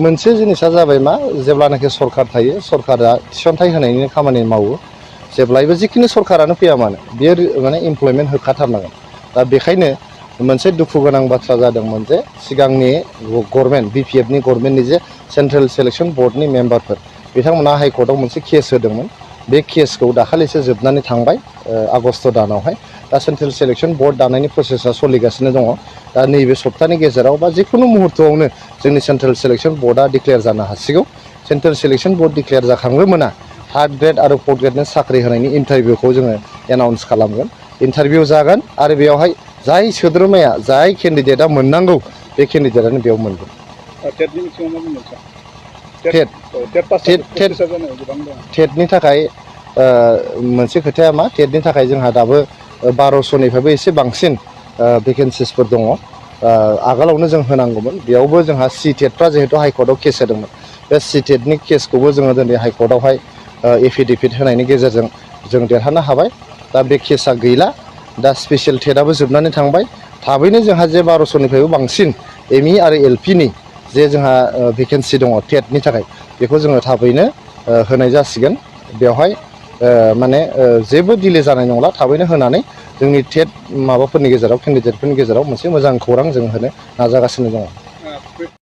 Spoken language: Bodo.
मोनसे जिनिसा जाबाय मा जेब्लानाखि सरकार थायो सरकारा थिसनथाइ होनायनि खामानि मावो जेब्लायबो जिखिनि सरकारानो फैया मानो बियो माने इमप्लयमेन्ट होखाथारनांगोन दा बेखायनो मोनसे दुखु गोनां बाथ्रा जादोंमोन जे सिगांनि गभर्नमेन्ट बिपिएफनि गभर्नमेन्टनि जे सेन्ट्रेल सिलेक्शन बर्डनि मेम्बारफोर बिथांमोना हाइकर्टआव मोनसे केस होदोंमोन बे केसखौ दाखालिसो जोबनानै थांबाय आगस्ट दानावहाय दा सेन्ट्रेल सिलेक्शन बर्ड दानायनि प्रसेसा सोलिगासिनो दङ दा नैबे सप्तानि गेजेराव बा जिखुनु मुहूर्तआवनो जोंनि सेन्ट्रेल सिलेक्शन बर्डआ डिक्लेयार जानो हासिगौ सेन्ट्रेल सिलेक्शन बर्ड डिक्लेयार जाखांग्रोमोना थार्ड ग्रेड आरो फोर्थ ग्रेडनि साख्रि होनायनि इन्टारभिउखौ जोङो एनाउन्स खालामगोन इन्टारभिउ जागोन आरो बेयावहाय जाय सोद्रोमाया जाय केन्डिडेटआ मोननांगौ बे केन्डिडेटआनो बेयाव मोनगोन टेटनि थाखाय मोनसे खोथाया मा टेटनि थाखाय जोंहा दाबो 1200निफ्रायबो एसे बांसिन भेकेन्सिसफोर दङ आगोलावनो जों होनांगौमोन बेयावबो जोंहा सिटेटफ्रा जिहेतु हाइकर्टआव केस होदोंमोन बे सिटेटनि केसखौबो जोङो दिनै हाइकर्टआवहाय एफिडेभिट होनायनि गेजेरजों जों देरहानो हाबाय दा बे केसा गैला दा स्पेसियेल टेटआबो जोबनानै थांबाय थाबैनो जोंहा जे 1200निफ्रायबो बांसिन एमइ आरो एलपिनि जे जोंहा भेकेन्सि दङ टेटनि थाखाय बेखौ जोङो थाबैनो होनाय जासिगोन बेवहाय माने जेबो डिले जानाय नंला थाबैनो होनानै जोंनि टेट माबाफोरनि गेजेराव केन्डिडेटफोरनि गेजेराव मोनसे मोजां खौरां जों होनो नाजागासिनो दङ